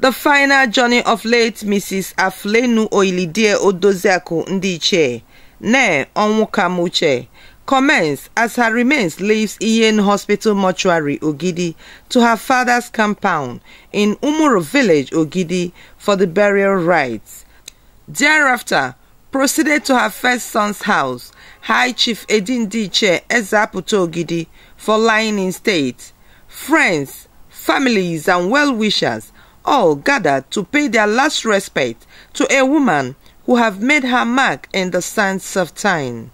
The final journey of late Mrs. Afuluenu Oyilidia Odoziaku Ndichie.Nee Onwukamuche commenced as her remains leaves Iyen Hospital Mortuary, OGIDI, to her father's compound in Umuru Village, OGIDI, for the burial rites. Thereafter, proceeded to her first son's house, High Chief EDDY EZEAPUTA OGIDI, for lying in state. Friends, families and well-wishers all gathered to pay their last respect to a woman who have made her mark in the sands of time.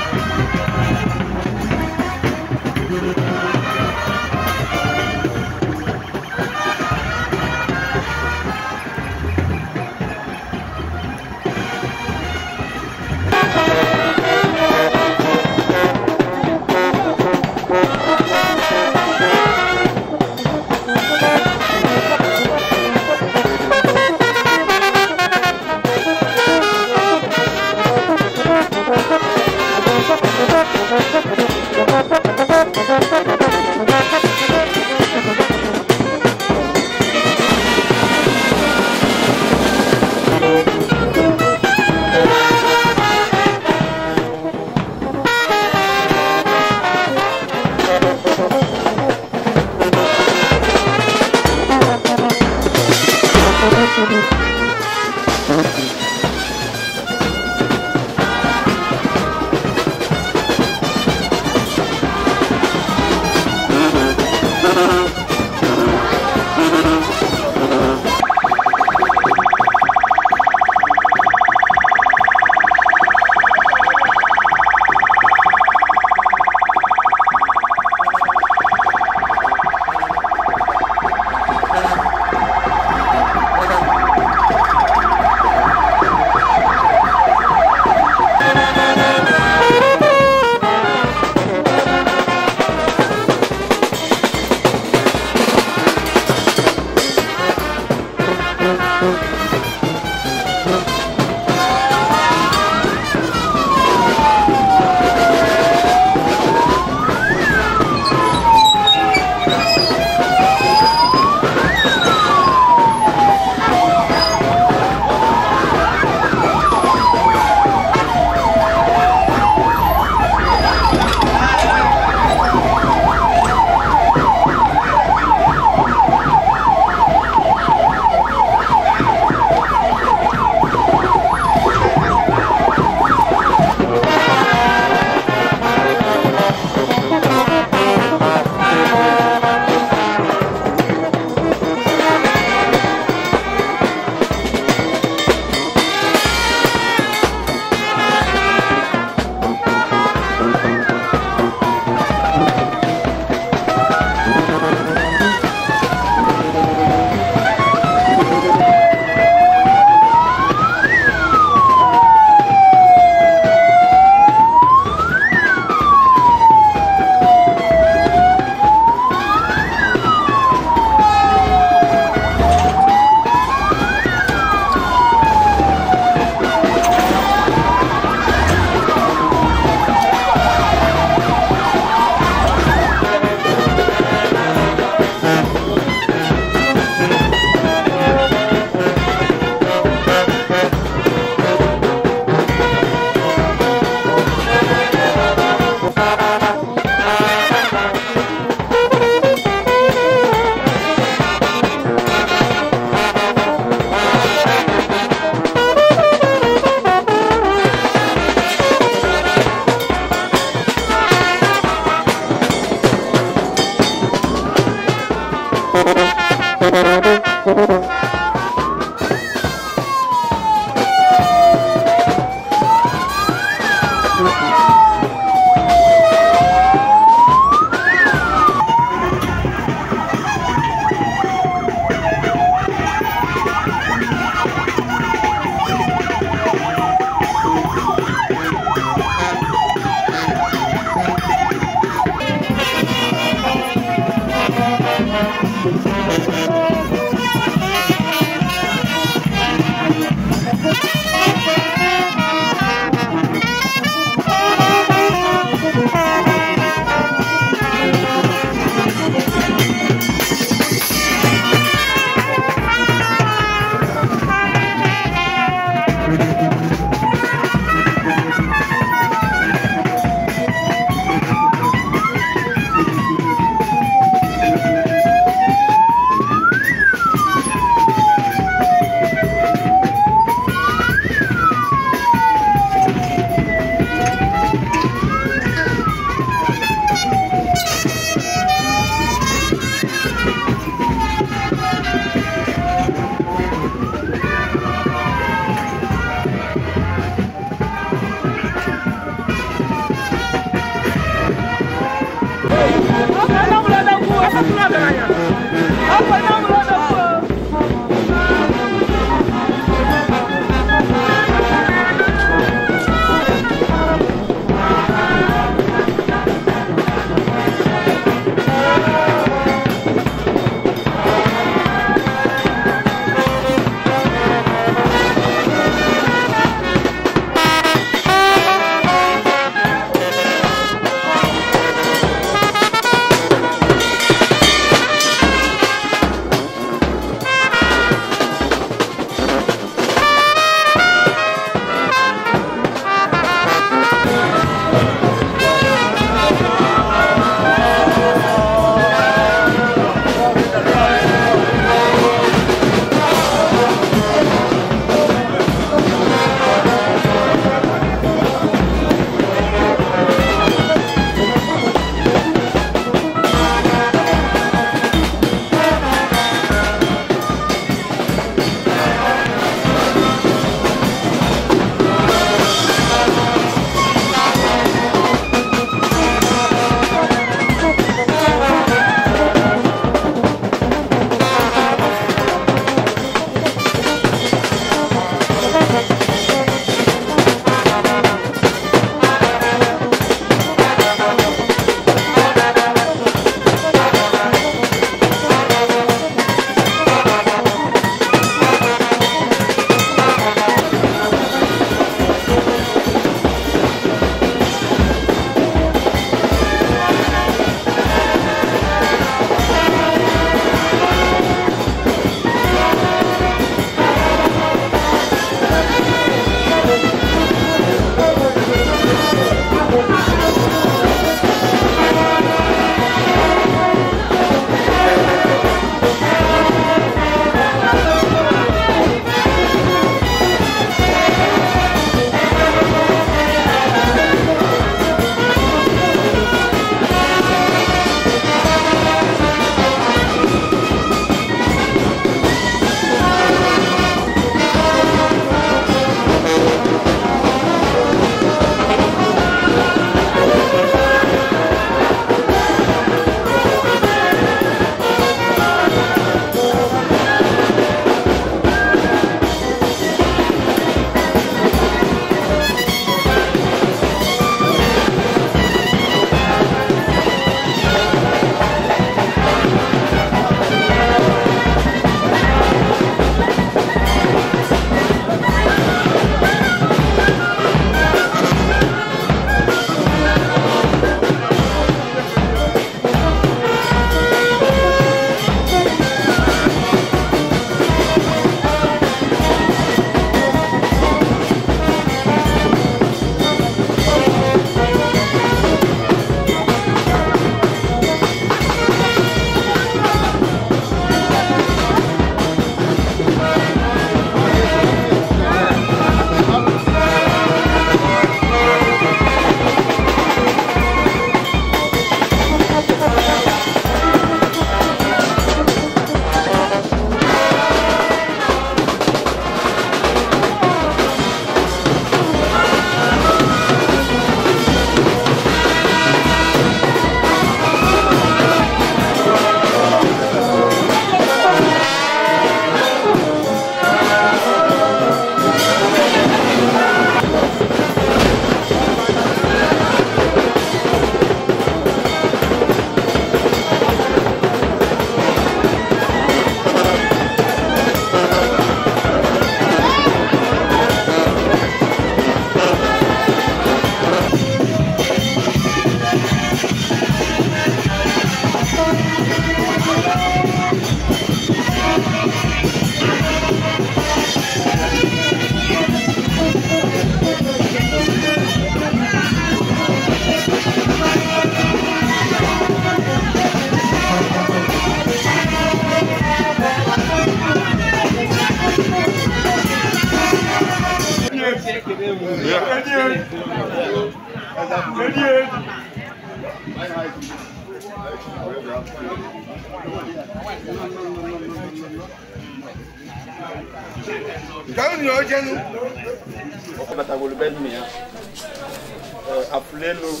Afuluenu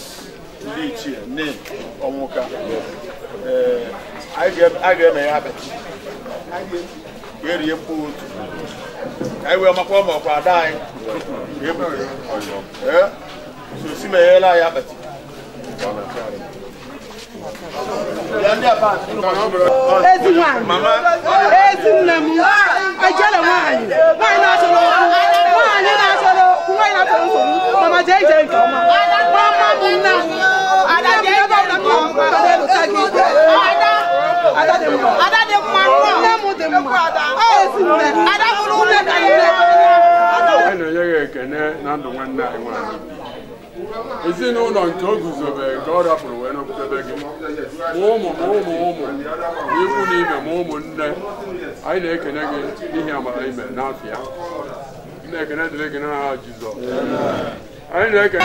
Ndichie.Nee Onwukamuche. I get my habit. Here you put. I will make one more for die. So see my hair like habit. Is it no long to God up and went up the begging? Woman, I can again, not here. I can Jesus. I can.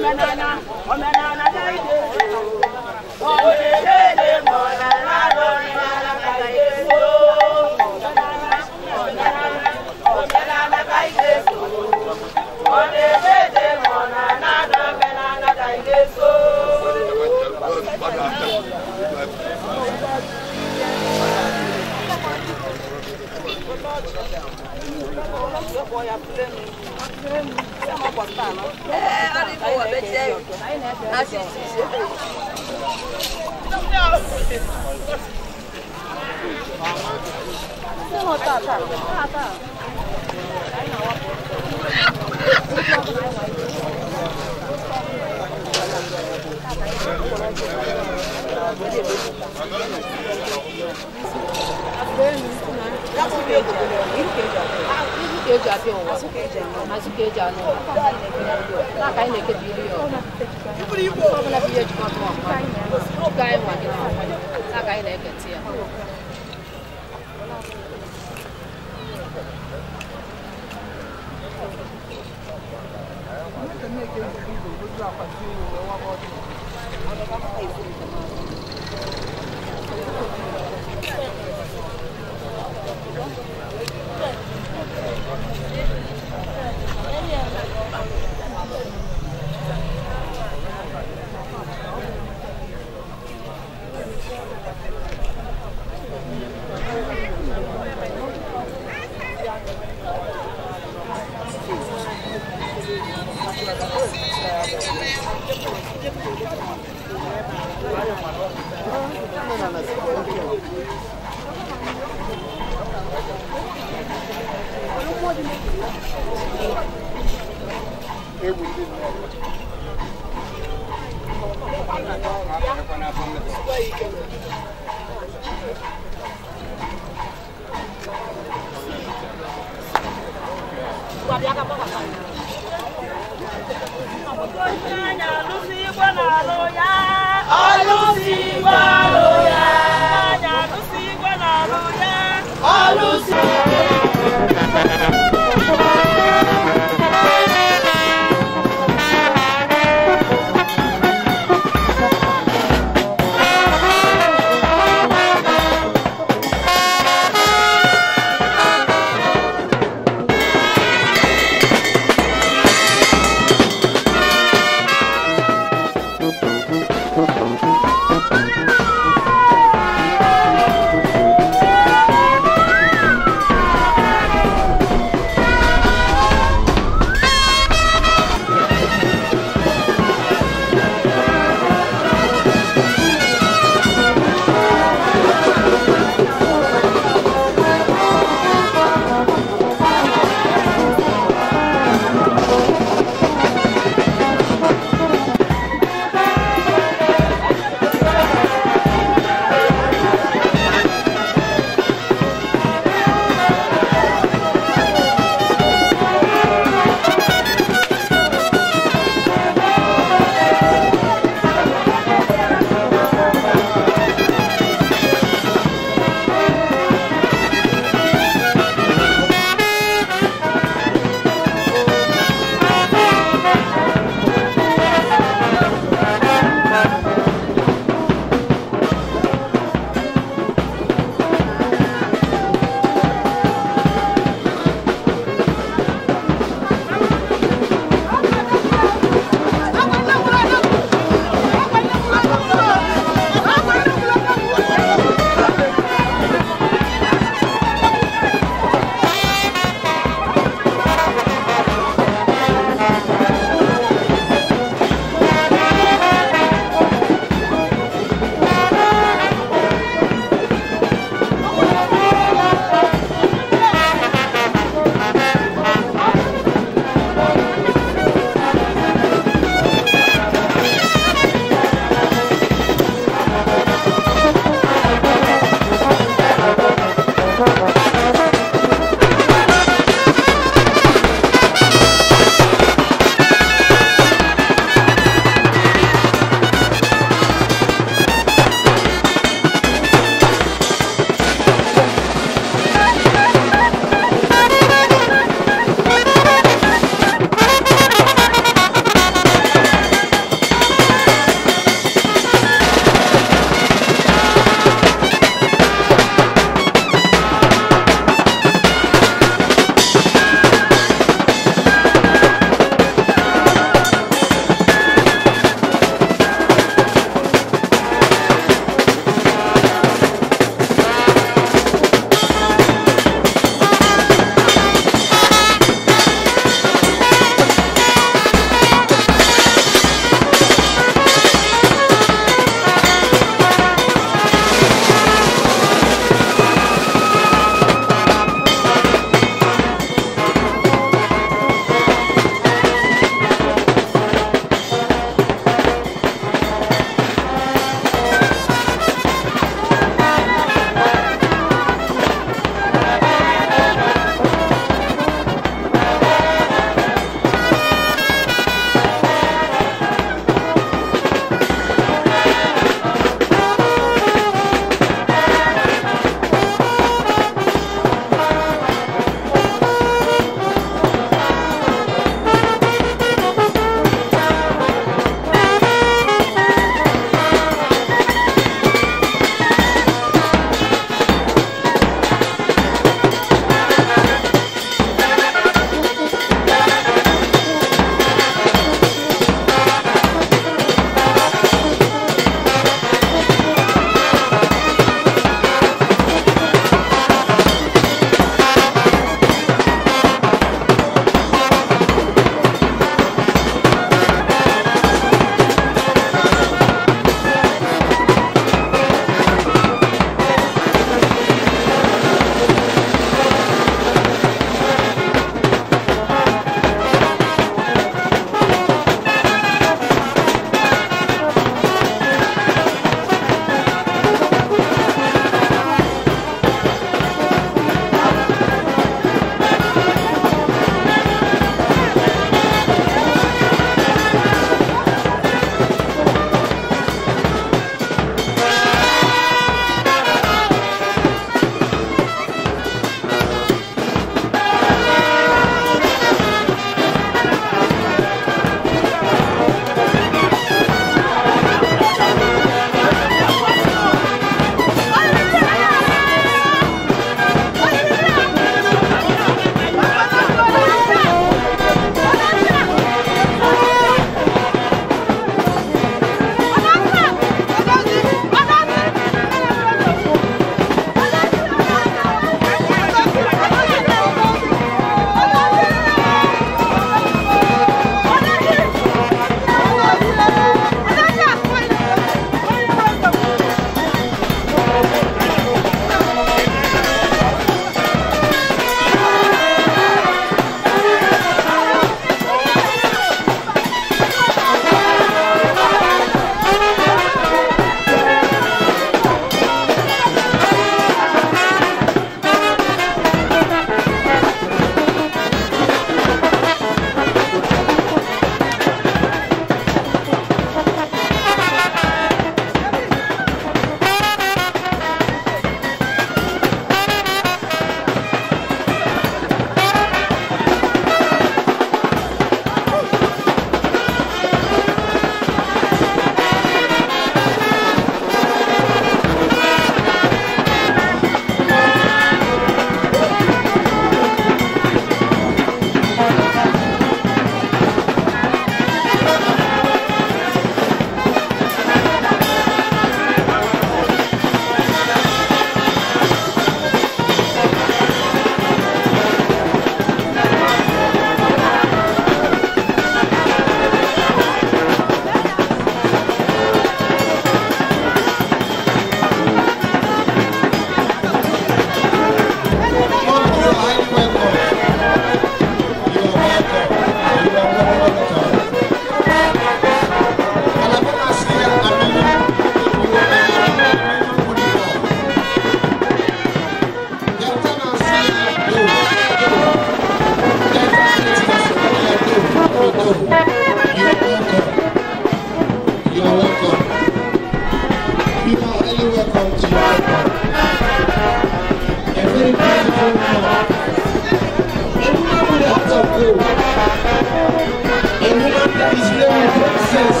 is named Princess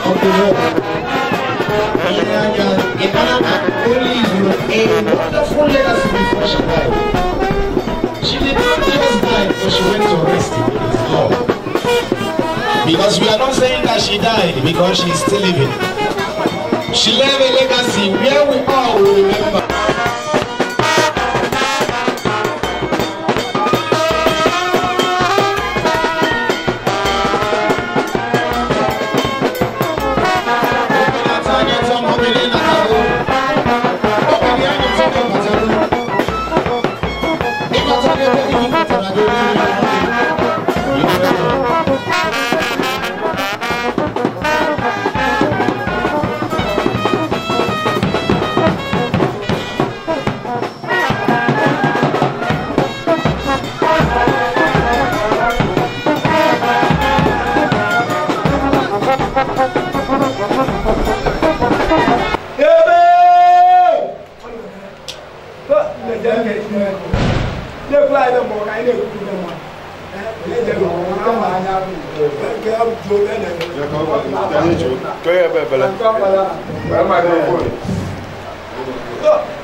of the World. Only a wonderful legacy before she died. She did not just die, but she went to rest in God. Because we are not saying that she died because she is still living. She left a legacy where we all will remember. No.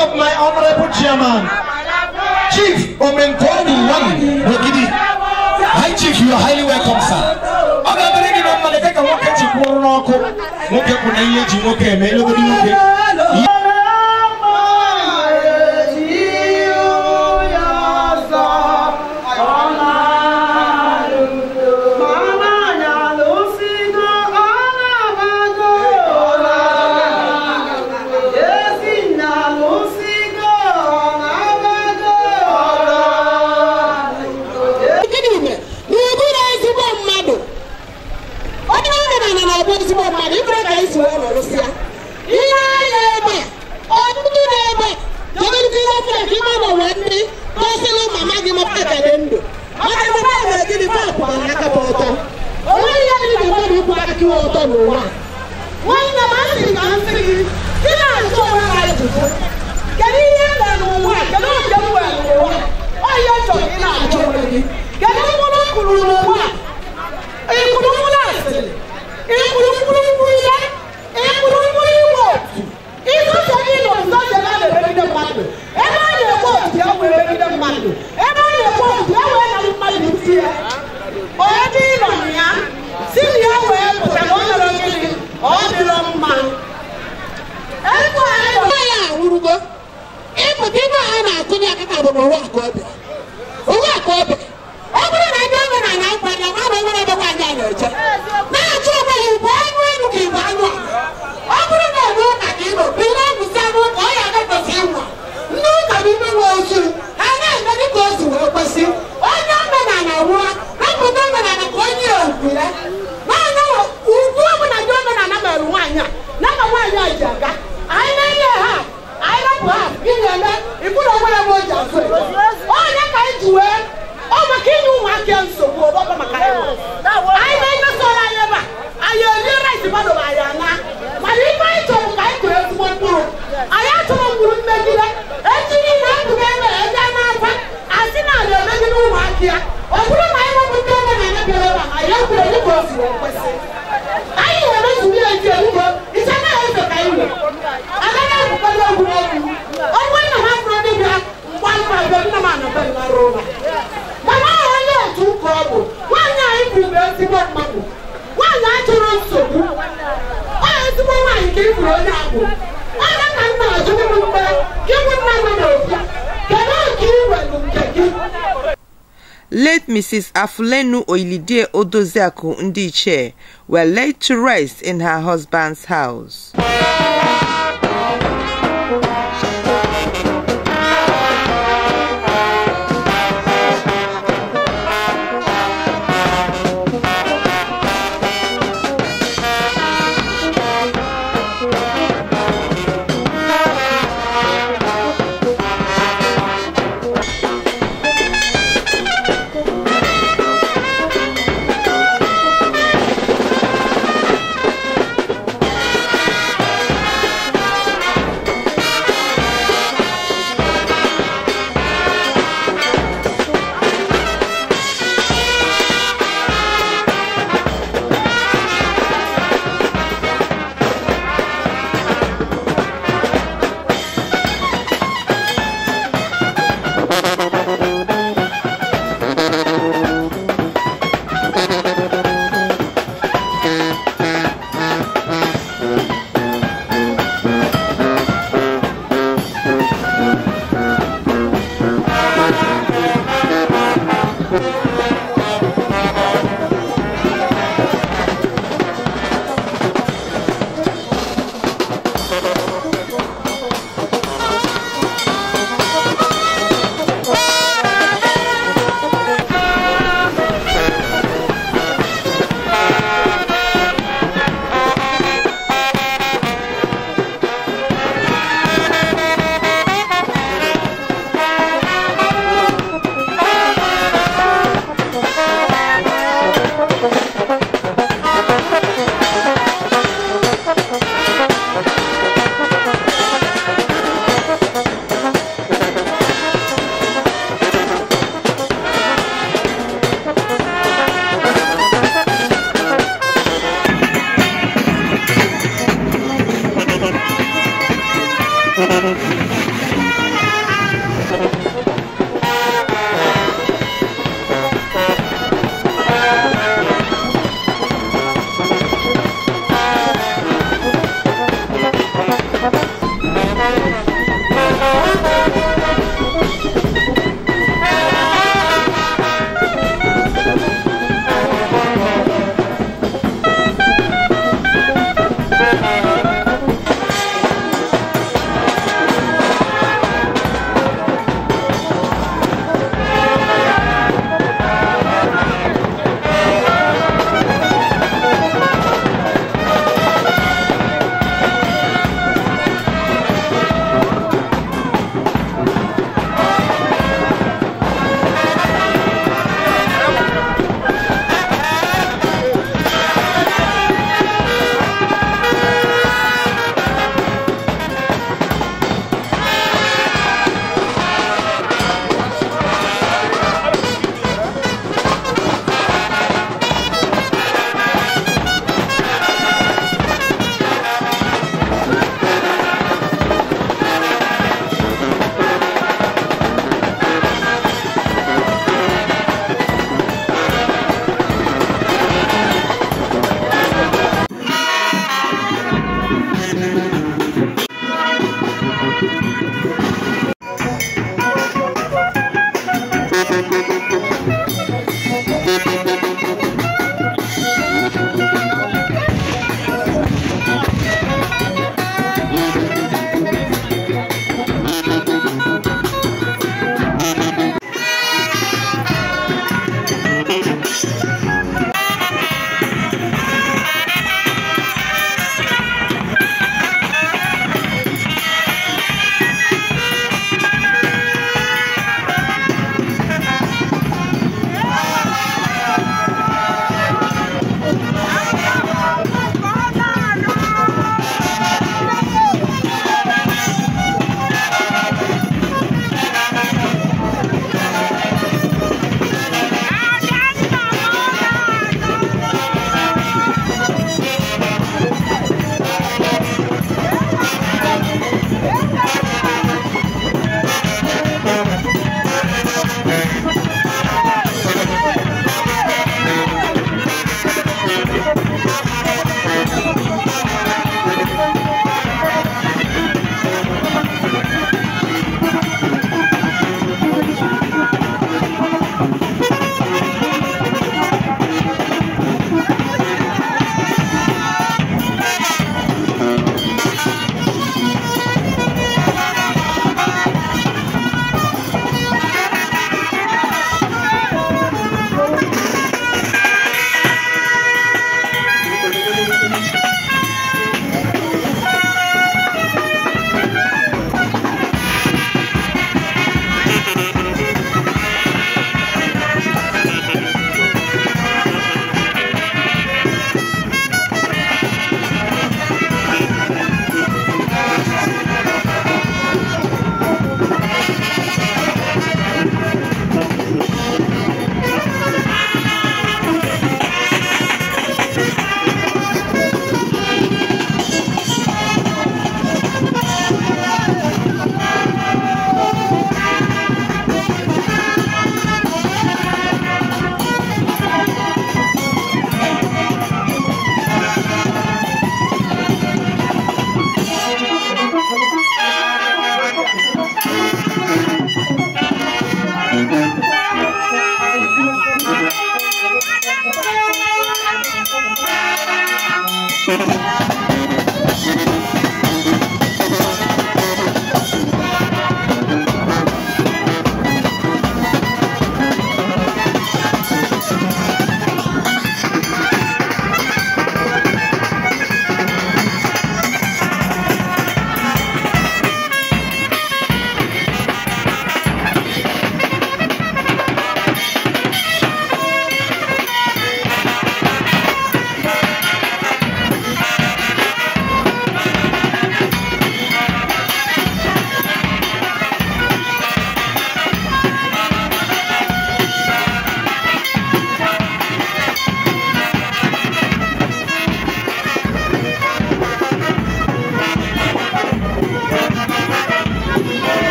Of my honorable chairman, Chief Omenkonu Ogidi. Hi Chief, you are highly welcome, sir. n'ọkụ nwoke kwụ na ihe ji nwoke eme elogodi nwoke Late Mrs. Afuluenu Oyilidia Odoziaku Ndichie were laid to rest in her husband's house.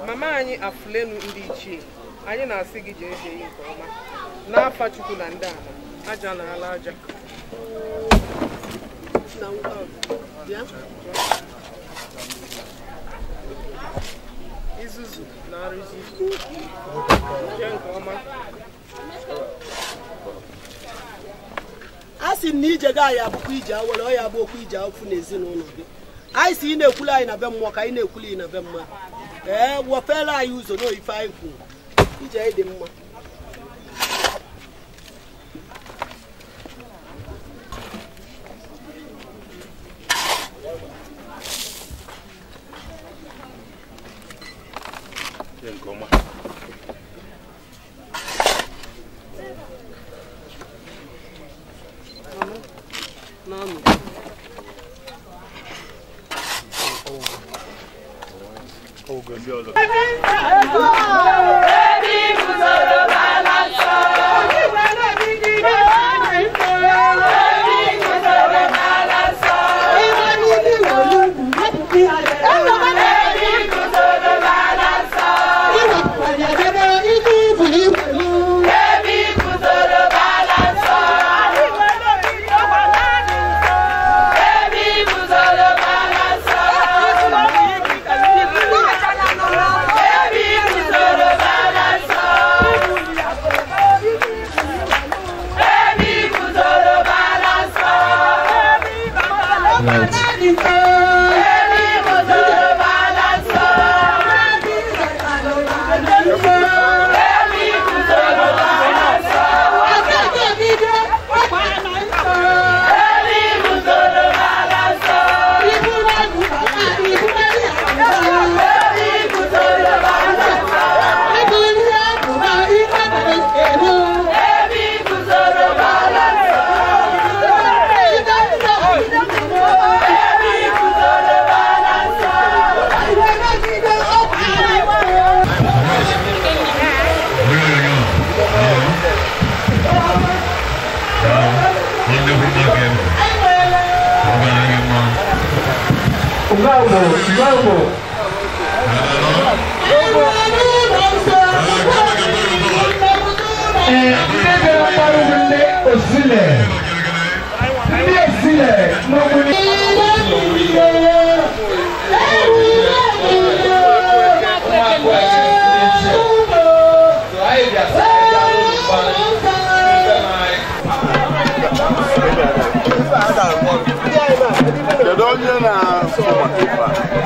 Mama anyị Afuluenu Ndichie, anyị na-asị gị jee jee nke ọma n'afa Chukwu na ndị ala aja na ala aja izuzu na arụ izuzu jee nke ọma Asi ni ije ga ya bukwu ije awolo ya bụ okwu ije ofu n'ezi n'ụlọ gị. Anyị si na-ekwulu anyị na be mmụọ ka anyị na-ekwulu na be mma. Wofela anyị ụzọ no ife anyị kwu. Ije dị mma.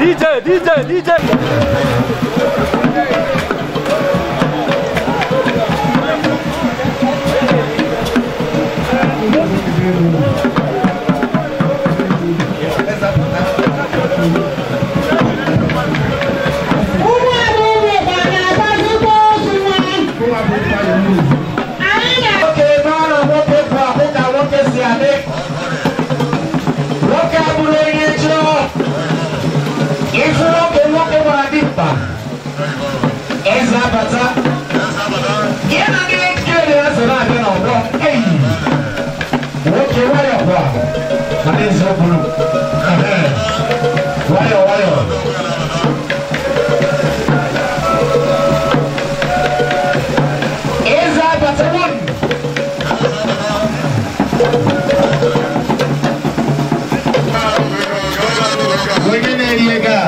DJ. EZEAPUTA. Yena ngile kile asana ngena obo. Hey. Woke wayo kwa. Kanezi obulu. Wayo. EZEAPUTA one. Wengine yega.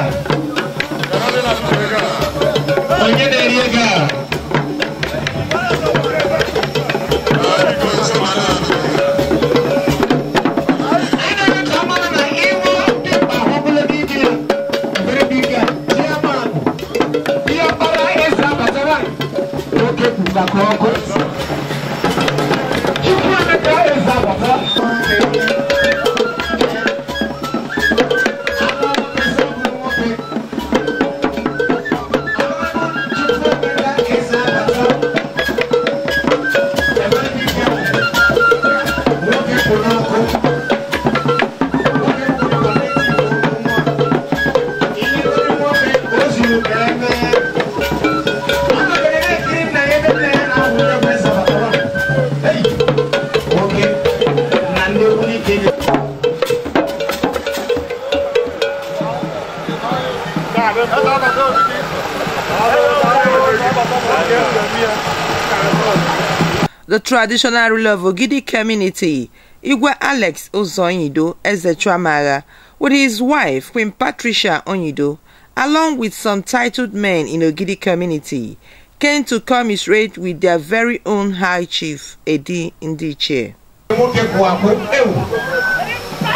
The traditional ruler of OGIDI community, Igwe Alex Ozonyido Ezechwamaga, with his wife, Queen Patricia Onyido, along with some titled men in OGIDI community, came to commiserate with their very own High Chief, EDDY Ndichie. nwoke kwụ akwụ ewu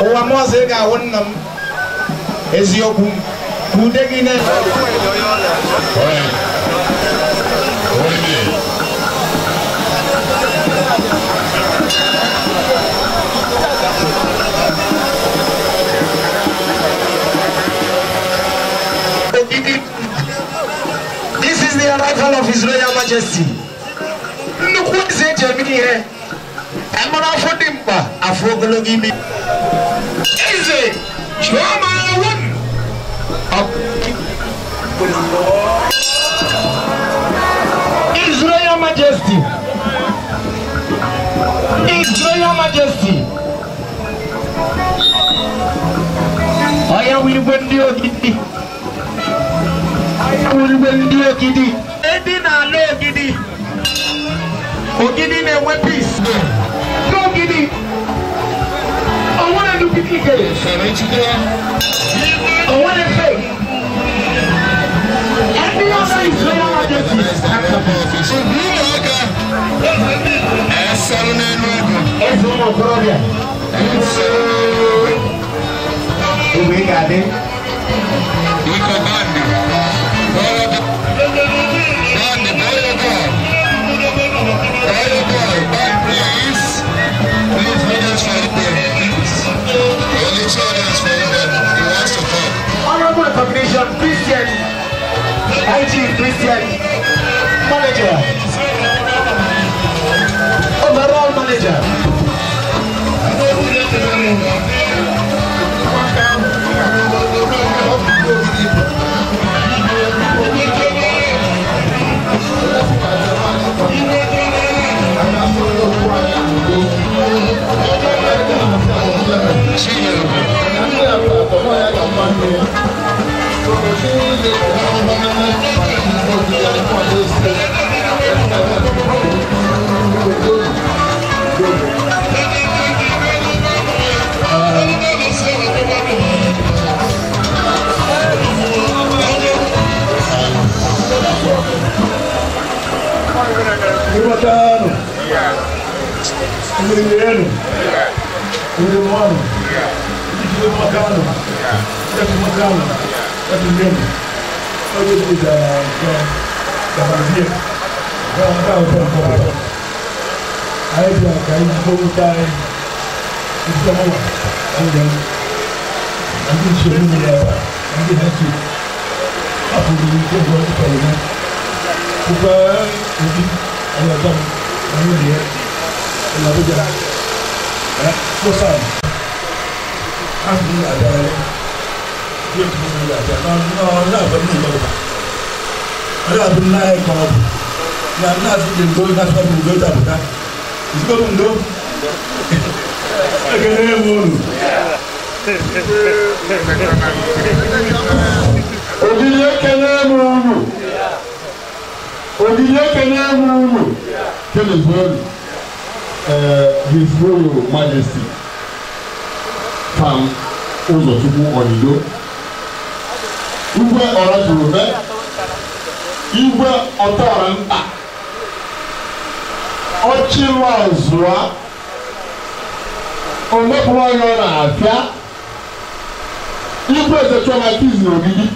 ụwa mọzọ ị ga-ahụ nna m eziokwu ude gị na This is the arrival of His Royal Majesty. Nnukwu eze eji eme ihe amara afọ dị mkpa afọ ogologo imi eze chioma His Royal Majesty. His Royal Majesty. Oya wigwe ndị ogidi. Wigwe ndị ogidi. Ndị na-ala ogidi. Ogidi na-enwe peace. Ogidi. I want to do PPK. I want to fake. Every other is Royal Majesty. Honorable recognition, Christian, IG Christian, manager, overall manager. His Royal Majesty Sam Ozochukwu Onido Igwe Orajurume Igwe Otoranta Ochilwazua Omepụrụ na afịa Igwe Ezechomatizi Ogidi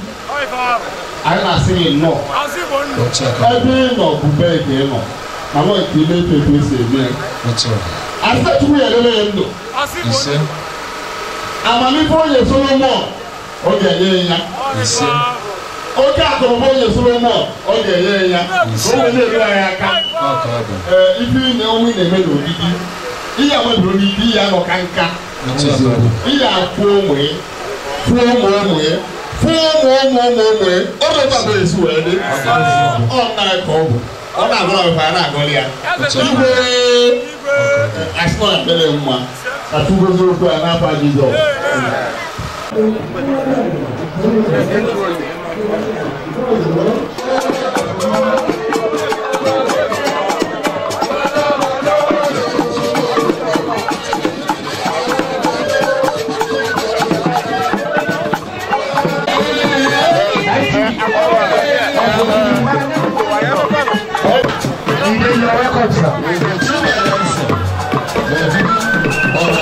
anyị na-asị gị nnọọ ebe ị nọ bụ be ị nọ ma nọ nke ime pepe si eme asịchukwu ya lele ya ndụ amamife onye Solomon ọ ga-enye ya oke akụrụba onye Solomon ọ ga-enye ya o nwere na-ere anyị aka ife ị na-enwe na-eme n'ogidi ihe amadụrụ n'ike ihe anọ ka nka ihe akwụ onwe fụọ ụmụ ọ dọtabụ esi wee dị ọ na-eke ọgwụ ọ na-agụrụ ọgwụ ya na-agụrụ ya igwe asịnọ na mere mma ka tụgozi okwu ya n'afọ Jizọs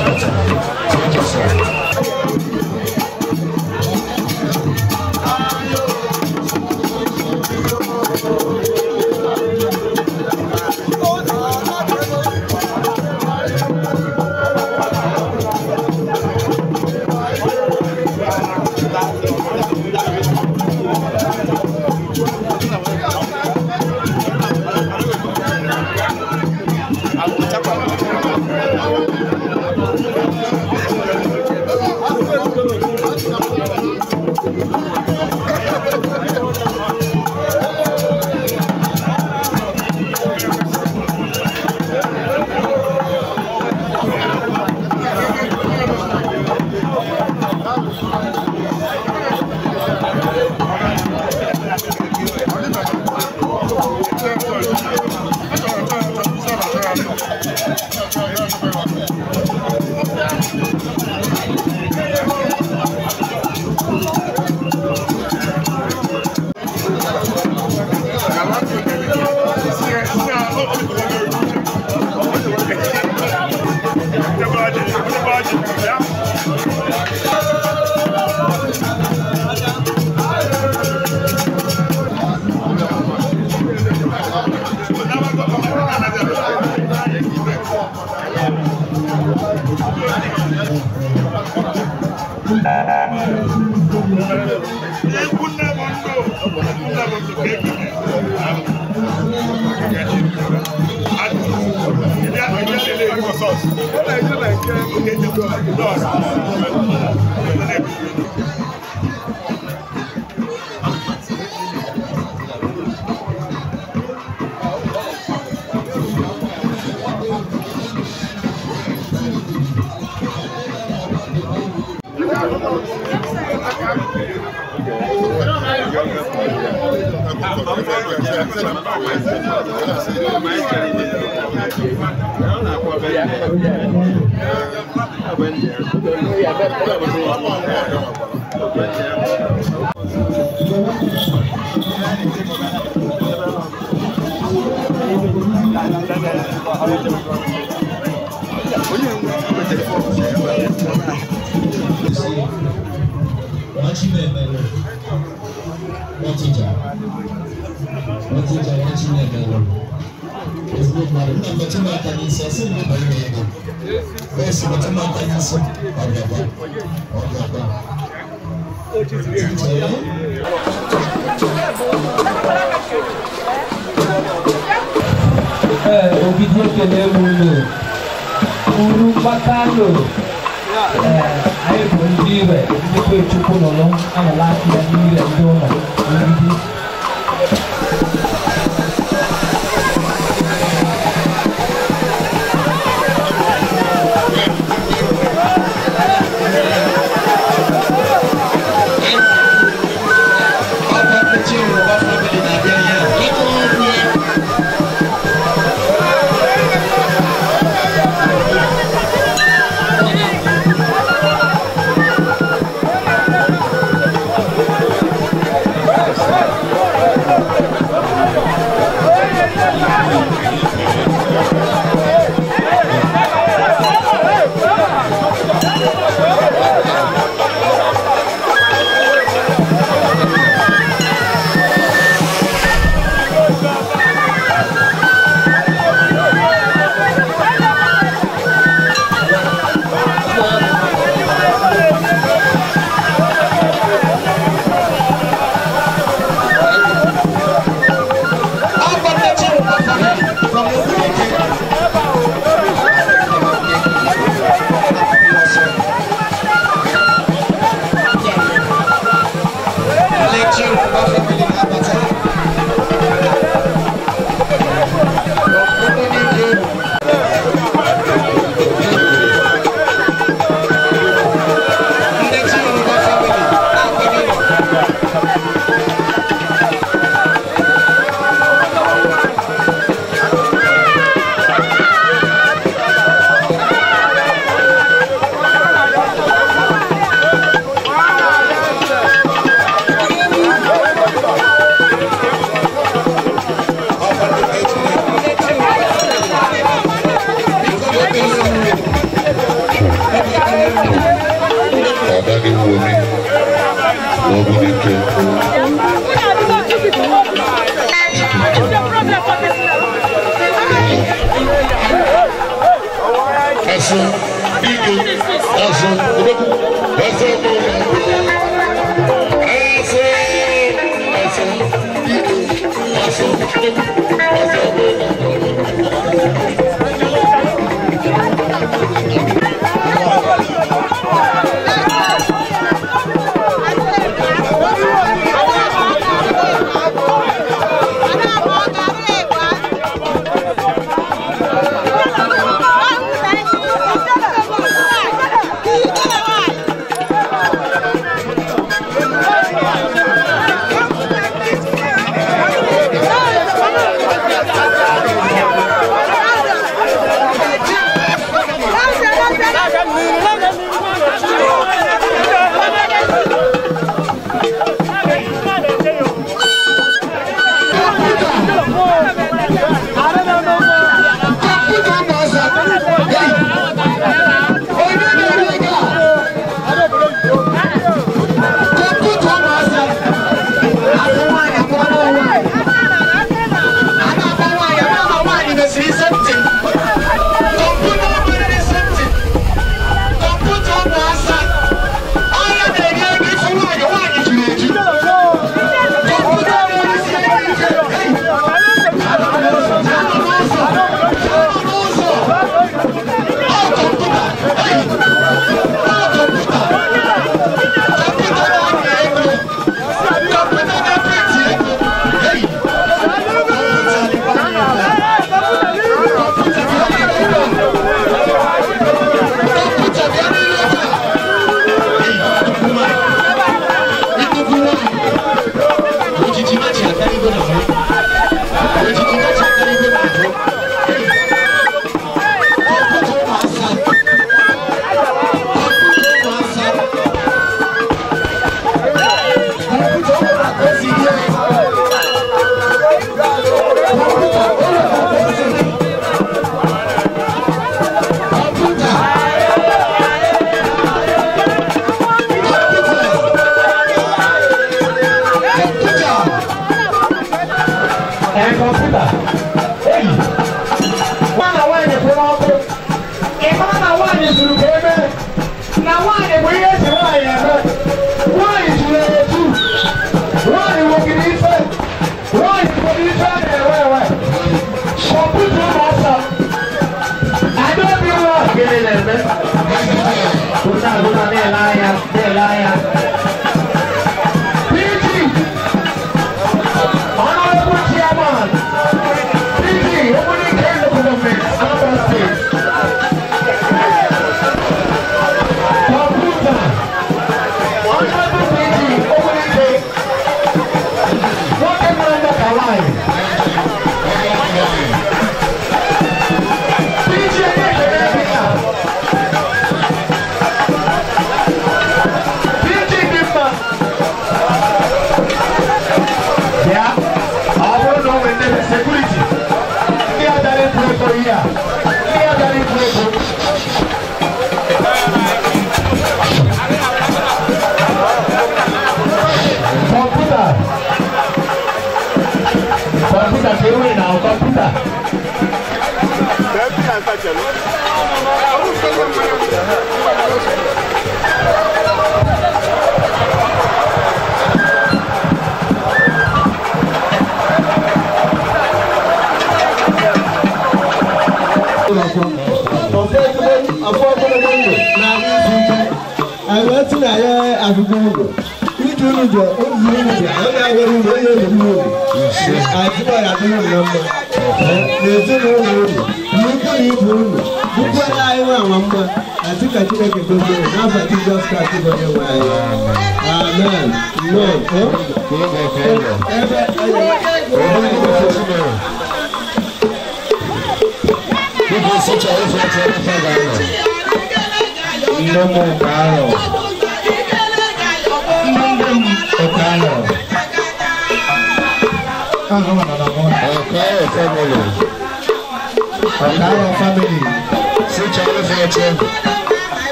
Thank you, sir.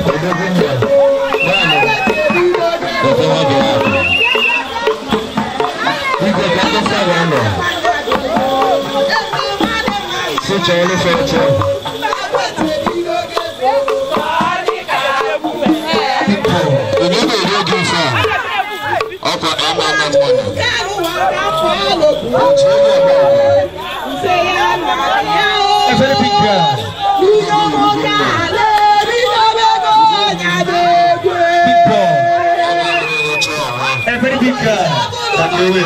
A very big girl. A very big girl. That's the way.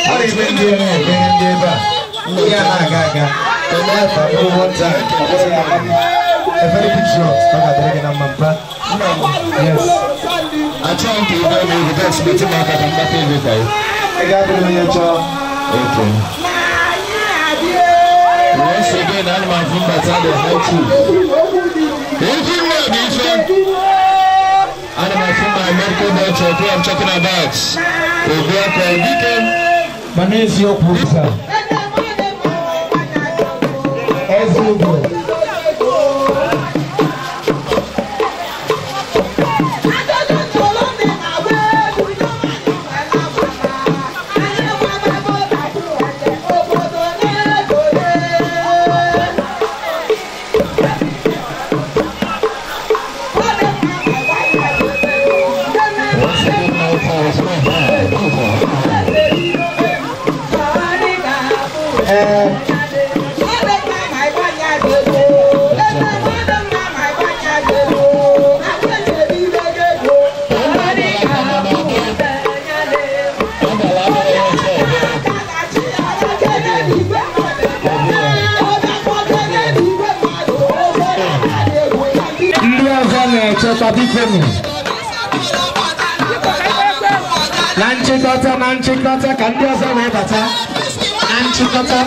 What is it doing? A very big shot. Yes. I try to remember the best meeting market and nothing with you. I got it on your job. Okay. Once again, I'm my friend that's at the high school. Thank you, and my friend, my medical doctor, who I'm talking about. My name is Yokusa. As you go. Nanchikota, can you also wear better? Nanchikota.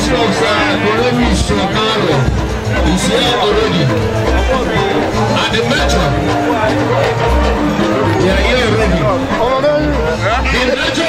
bishops is here already. And the matron, they are here already. The matron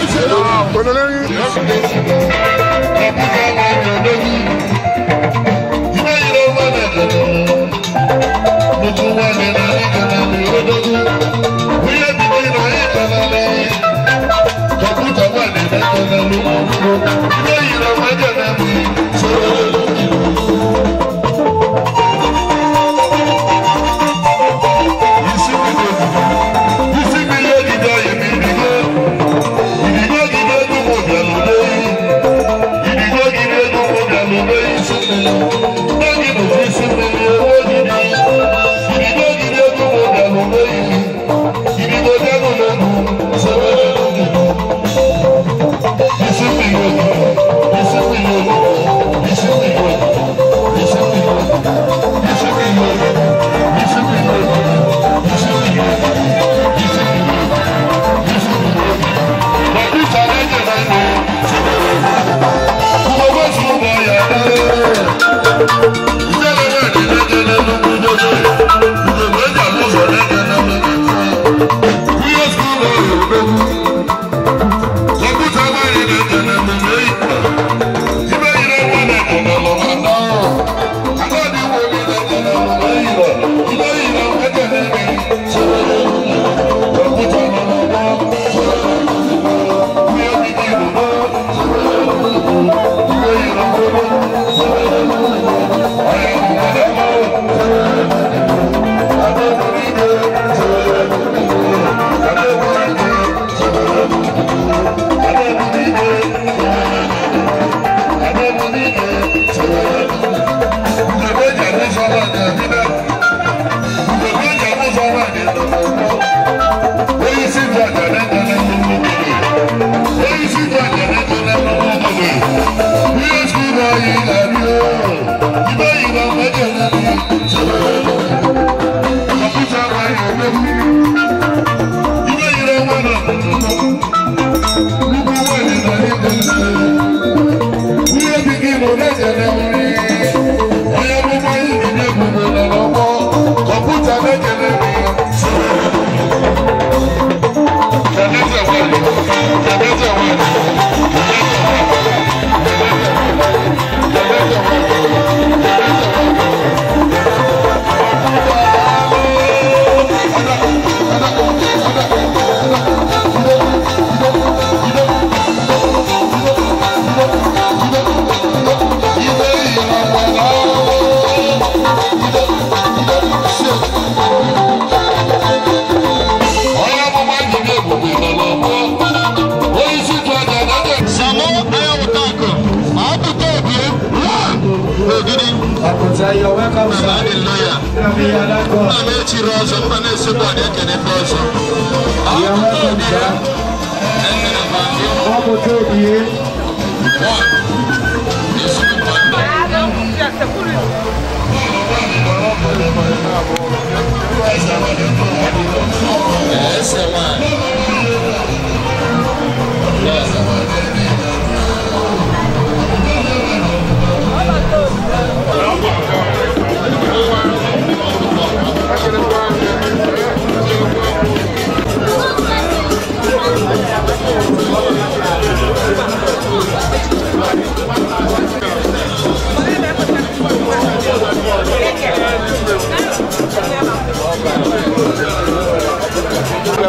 You're welcome, sir. Hallelujah. You're welcome,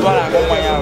Bye.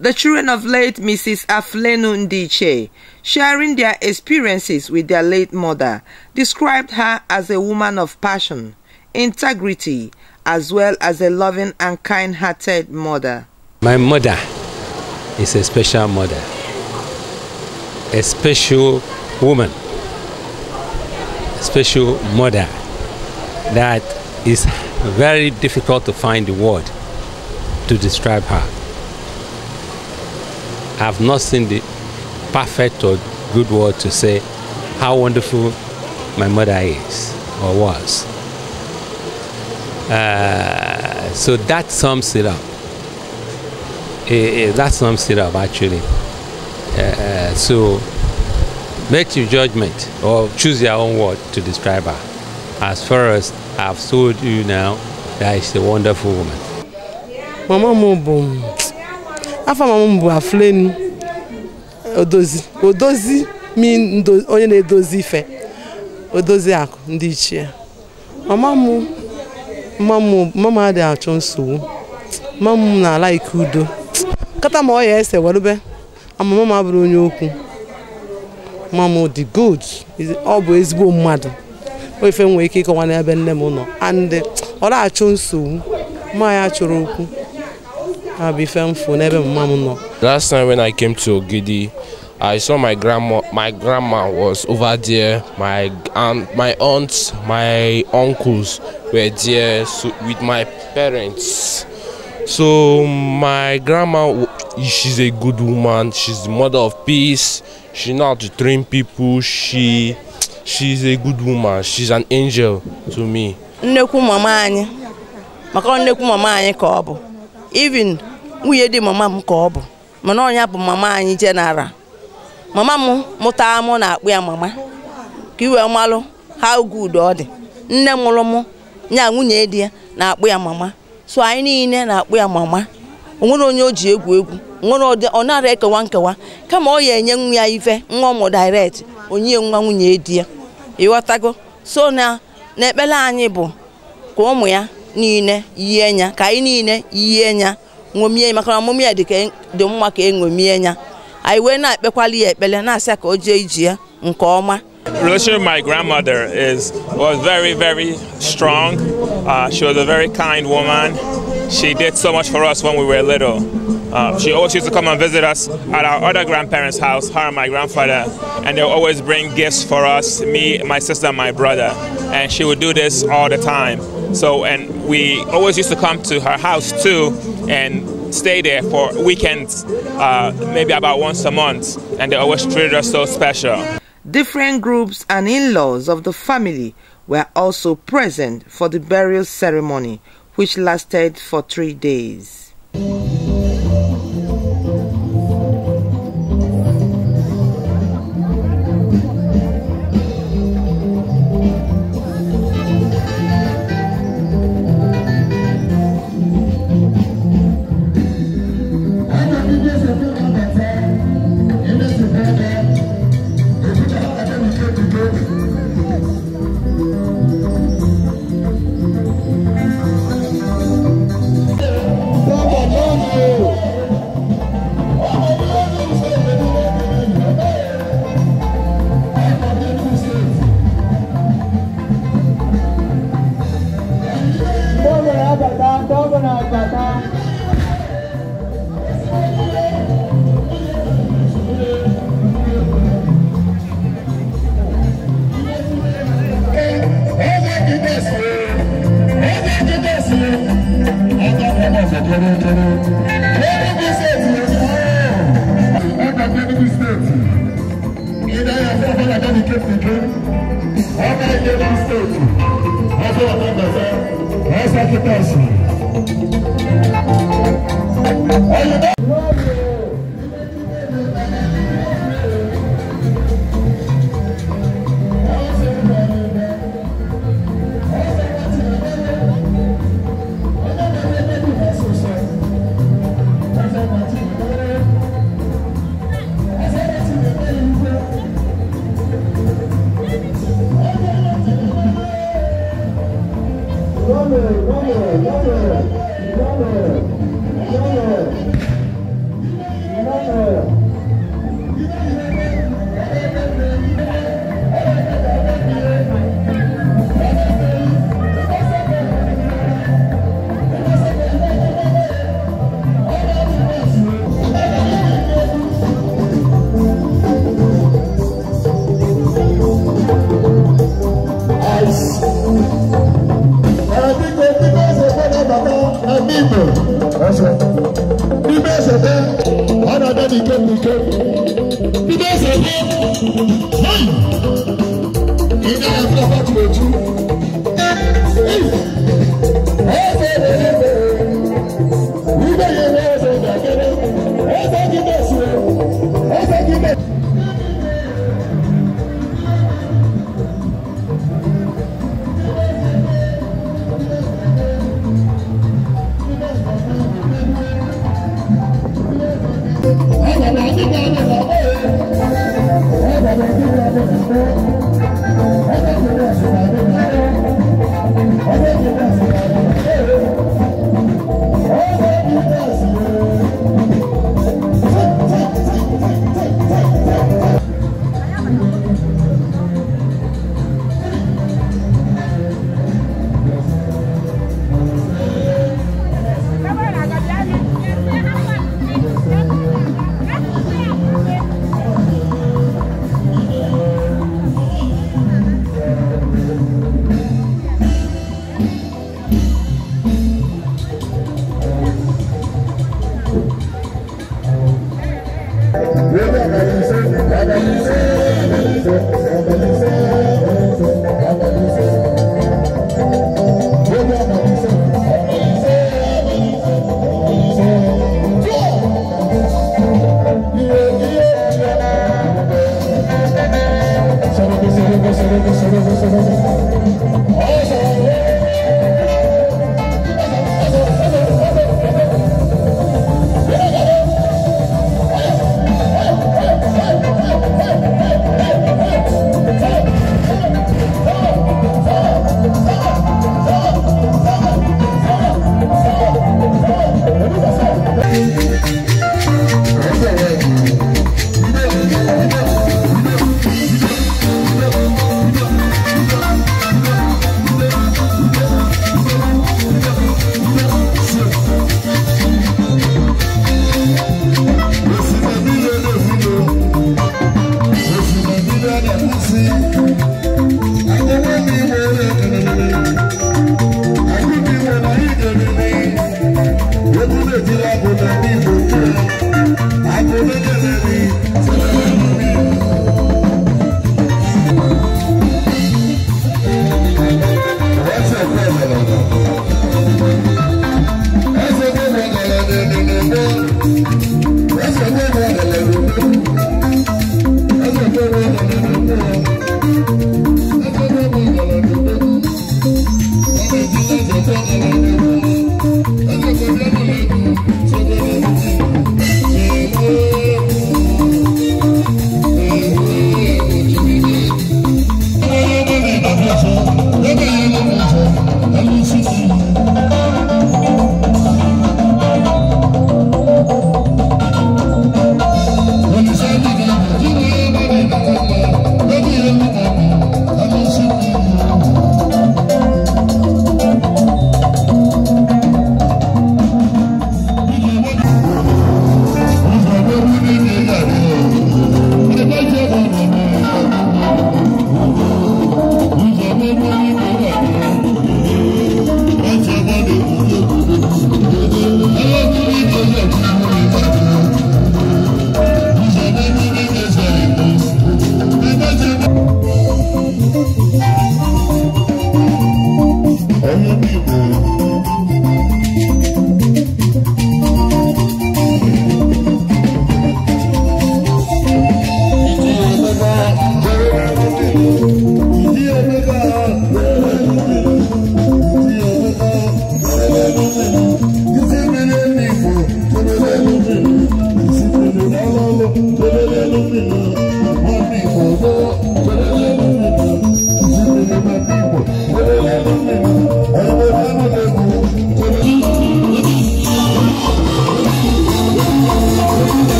The children of late Mrs. Afuluenu Ndichie, sharing their experiences with their late mother, described her as a woman of passion, integrity, as well as a loving and kind-hearted mother. My mother is a special mother, a special woman, a special mother that is very difficult to find the word to describe her. I've not seen the perfect or good word to say how wonderful my mother is or was. So that sums it up. That sums it up actually. So make your judgment or choose your own word to describe her. As far as I've told you now, that is a wonderful woman. Mama Mobo. Afa mama bụ Afuluenu Odozi mean onye na-edozi ife Odoziaku Ndichie. Mama dị achọ nsogbu. Mama na-ala ike udo. Kata ma ọ ya ese welube. Mama bụrụ onye okwu. Mama dị good. Ọ bụ ezigbo mmadụ. O ife nwere ike ịkọwa n'ebe nne m nọ. And ọ na-achọ nsogbu. Ma ya chọrọ okwu. Last time when I came to OGIDI, I saw my grandma. My grandma was over there. My aunts, my uncles were there with my parents. So my grandma, she's a good woman. She's the mother of peace. She knows how to train people. She's a good woman. She's an angel to me. Even mama m ka ọ bụ mana ọnya bụ mama anyị general. Mama m mụta m na akpụ ya mama ka iwe malụ how good ọ dị. Nne mụrụ m nya nwunye di ya na akpụ ya mama. So anyị niile na akpụ ya mama. Onwere onye o ji egwu. Onwere ọ nara ekewa nkewa kama ọ ya enye nwa ya ife nwa m direct onye nwa nwunye di ya. Ịghọtago? So na ekpele anyị bụ ka ụmụ ya niile yie nya ka anyị niile yie nya. Relation with my grandmother was very, very strong. She was a very kind woman. She did so much for us when we were little. She always used to come and visit us at our other grandparents' house, her and my grandfather, and they would always bring gifts for us, me, my sister, and my brother. And she would do this all the time. So, and we always used to come to her house too and stay there for weekends, maybe about once a month, and they always treated us so special. Different groups and in-laws of the family were also present for the burial ceremony, which lasted for 3 days.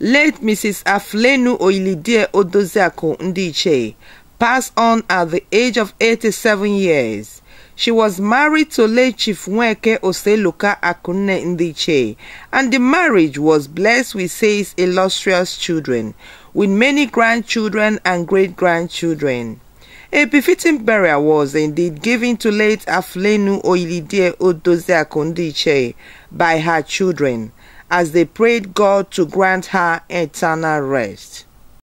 Late Mrs. Afuluenu Oyilidia Odoziaku Ndichie passed on at the age of 87 years. She was married to late Chief Nweke Oseloka Akunne Ndichie, and the marriage was blessed with 6 illustrious children, with many grandchildren and great-grandchildren. A befitting burial was indeed given to late Afuluenu Oyilidia Odoziaku Ndichie by her children, as they prayed God to grant her eternal rest.